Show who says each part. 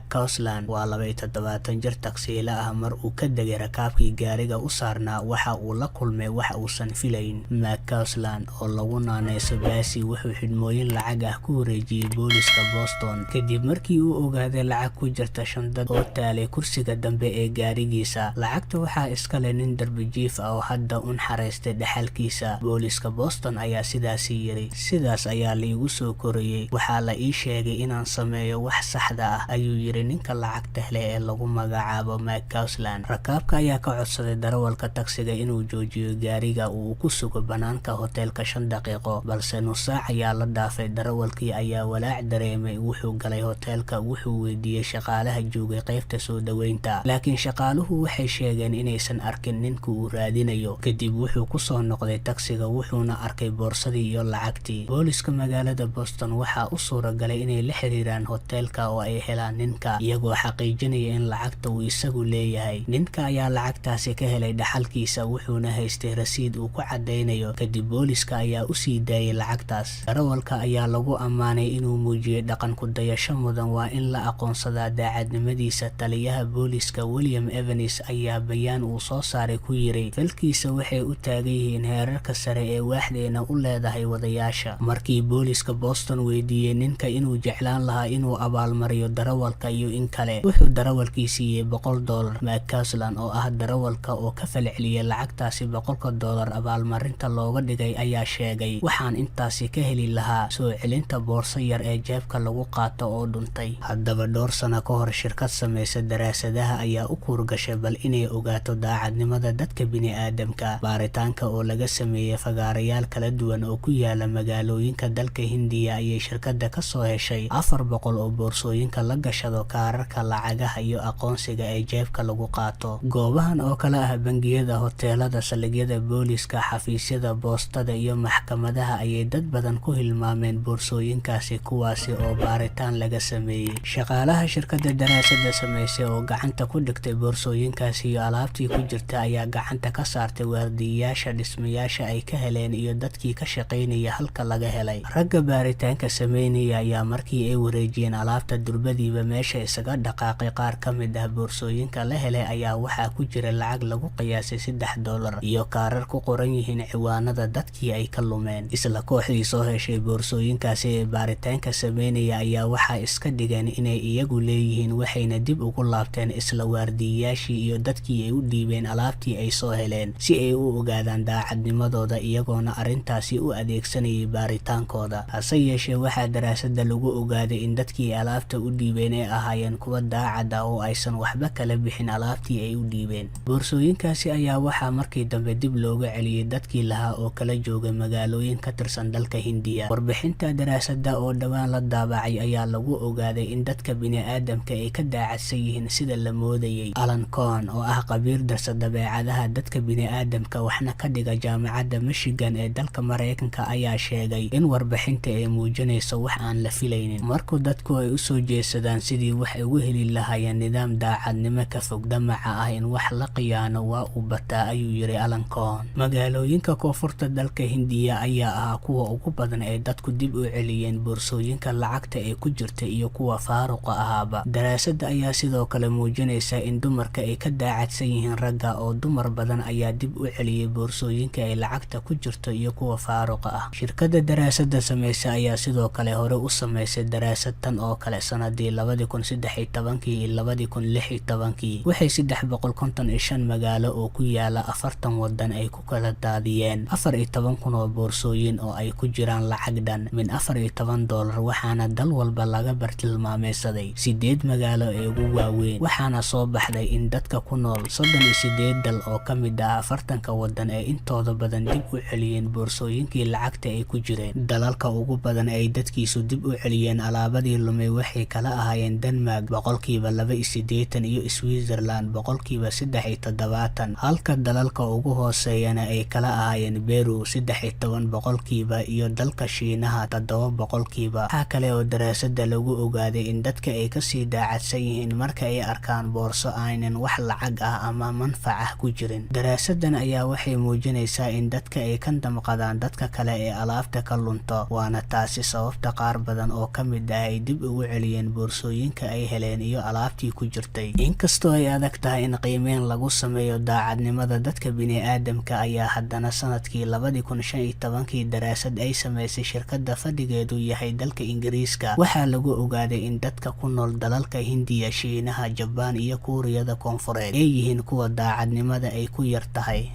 Speaker 1: McCausland waa 72 jir tagsiile ah. Mar uu ka degay rakaabkii gaariga u saarnaa, waxa uu la kulmay wax uusan filayn. McCausland oo lagu naaneyso Baasi wuxuu xidhmooyin lacag ah ku wareejiyey booliska Boston kadib markii uu ogaaday lacag ku jirta shandad oo taalay kursiga dambe ee gaarigiisa. Lacagta waxaa iska leh nin darbijiif ah oo hadda un xareystay dhaxalkiisa. Booliska Boston ayaa sidaasi yiri. "Sidaas ayaa laigu soo korayey. Waxaa la ii sheegay inaan sameeyo wax saxda ah," ayuu yiri ninka lacagta helay ee lagu magacaabo McCausland. Rakaabka ayaa ka codsaday darawalka tagsiga inuu joojiyo gaariga uu ku sugo banaanka hoteelka 5 daqiiqo, balse nus saac ayaa la dhaafay. Darawalkii ayaa walaac dareemay. Wuxuu galay hoteelka, wuxuu weydiiyey shaqaalaha joogay qaybta soo dhoweynta, laakiin shaqaaluhu waxay sheegeen inaysan arkin ninka uu raadinayo. Kadib wuxuu kusoo noqday tagsiga, wuxuuna arkay boorsadii iyo lacagtii. Booliska magaalada Boston waxaa u suuragalay inay la xiriiraan hoteelka oo ay helaan ninka, iyagoo xaqiijinaya in lacagta uu isagu leeyahay. Ninka ayaa lacagtaasi ka helay dhaxalkiisa, wuxuuna haystay rasiid uu ku cadaynayo. Kadib booliska ayaa usii daayay lacagtaas. Darawalka ayaa lagu ammaanay inuu muujiyey dhaqan ku dayasho mudan. Waa in la aqoonsadaa daacadnimadiisa. Taliyaha booliska William Evans ayaa bayaan uu soo saaray ku yiri: "Falkiisa waxay u taagan yihiin heerarka sare ee waaxdeena u leedahay wadayaasha." Markii booliska Boston weydiiyey ninka inuu jeclaan lahaa inuu abaalmariyo darawalka iyo in kale, wuxuu darawalkii siiyey $100. McCausland oo ah darawalka oo ka falceliyey lacagtaasi $100 abaalmarinta looga dhigay ayaa sheegay: "Waxaan intaasi ka heli lahaa soo celinta boorso yar ee jeebka lagu qaato oo dhuntay." Haddaba, dhowr sano ka hor, shirkad samaysa daraasadaha ayaa u kuurgashay bal inay ogaato daacadnimada dadka bini'aadamka. Baaritaanka oo laga sameeyey fagaarayaal kala duwan oo ku yaala magaalooyinka dalka Hindiya ayay shirkadda kasoo heshay 400 oo boorsooyinka la gashado kaararka lacagaha iyo aqoonsiga ee jeebka lagu qaato. Goobahan oo kale ah bangiyada, hoteelada, saldhigyada booliska, xafiisyada boostada iyo maxkamadaha ayay dad badan ku hilmaameen boorsooyinkaasi, kuwaasi oo baaritaan laga sameeyey. Shaqaalaha shirkadda daraasada sameysay oo gacanta ku dhigtay boorsooyinkaasi iyo alaabtii ku jirta ayaa gacanta ka saartay waardiyayaasha dhismayaasha ay ka heleen iyo dadkii ka shaqaynaya halka laga helay. Ragga baaritaanka sameynaya ayaa markii ay wareejiyeen alaabta durbadiiba meesha isaga dhaqaaqay. Qaar ka mid ah boorsooyinka la helay ayaa waxaa ku jira lacag lagu qiyaasay $3 iyo kaarar ku qoran yihiin ciwaanada dadkii ay ka lumeen. Isla kooxdii soo heshay boorsooyinkaasi ee baaritaanka sameynaya ayaa waxaa iska dhigeen inay iyagu leeyihiin, waxayna dib ugu laabteen isla waardiyayaashii iyo dadkii ay u dhiibeen alaabtii ay soo heleen si ay u ogaadaan daacadnimadooda, iyagoona arrintaasi u adeegsanayay baaritaankooda. Hase yeeshee, waxaa daraasada lagu ogaaday in dadkii alaabta u dhiibeen ay ahaayeen kuwa daacad ah oo aysan waxba kala bixin alaabtii ay u dhiibeen. Boorsooyinkaasi ayaa waxaa markii dambe dib looga celiyey dadkii lahaa oo kala jooga magaalooyin ka tirsan dalka Hindiya. Warbixinta daraasada oo dhowaan la daabacay ayaa lagu ogaaday in dadka bini'aadamka ay ka daacadsan yihiin sida la moodayay. Alan Cohen oo ah khabiir darsa dabeecadaha dadka bini'aadamka, waxna ka dhiga Jaamacadda Michigan ee dalka Mareykanka, ayaa sheegay in warbixinta ay muujinayso wax aan la filaynin. Markuu dadku ay usoo jeesadaan sidii wax ugu heli lahaayeen nidaam daacadnimo ka fog, damaca ah in wax la khiyaano waa uu bataa, ayuu yiri Alan Cohen. Magaalooyinka koonfurta dalka Hindiya ayaa ahaa kuwa ugu badan ee dadku dib u celiyeen boorsooyinka lacagta ee ku jirta iyo kuwa faaruqa ahaaba. Daraasada ayaa sidoo kale muujinaysa in dumarka ay ka daacadsan yihiin ragga, oo dumar badan ayaa dib u celiyey boorsooyinka ay lacagta ku jirto iyo kuwa faaruqa ah. Shirkadda daraasada sameysa ayaa sidoo kale hore u sameysay daraasad tan oo kale sanadii 2013-kii iyo 2016-kii. Waxay 355 magaalo oo ku yaala 40 wadan ay ku kala daadiyeen 14,000 oo boorsooyin oo ay ku jiraan lacag dhan min $14, waxaana dal walba laga bartilmaameysaday sideed magaalo ee ugu waaweyn. Waxaana soo baxday in dadka ku nool 38 dal oo ka mid ah 40-ka wadan ay intooda badan dib u celiyeen boorsooyinkii lacagta ay ku jireen. Dalalka ugu badan ay dadkiisu dib u celiyeen alaabadii lumay waxay kala ahaayeen Denmark 82% iyo Switzerland 73%, halka dalalka ugu hooseeyana ay kala ahaayeen Peru 13% iyo dalka Shiinaha 7%. Waxaa kale oo daraasada lagu ogaaday in dadka ay kasii daacadsan yihiin marka ay arkaan boorso aanan wax lacag ah ama manfac ah ku jirin. Daraasadan ayaa waxay muujinaysaa in dadka ay ka damqadaan dadka kale ee alaabta ka lunto, waana taasi sababta qaar badan oo ka mid ah ay dib ugu celiyeen boorsooyinka. xidhmooyinka ay heleen iyo alaabtii ku jirtay. Inkastoo ay adag tahay in qiimeyn lagu sameeyo daacadnimada dadka bini'aadamka, ayaa haddana sanadkii 2015-kii daraasad ay sameysay shirkadda fadhigeedu yahay dalka Ingiriiska waxaa lagu ogaaday in dadka ku nool dalalka Hindiya, Shiinaha, Jabaan iyo Kuuriyada Koonfureed ay yihiin kuwa daacadnimada ay ku yar tahay.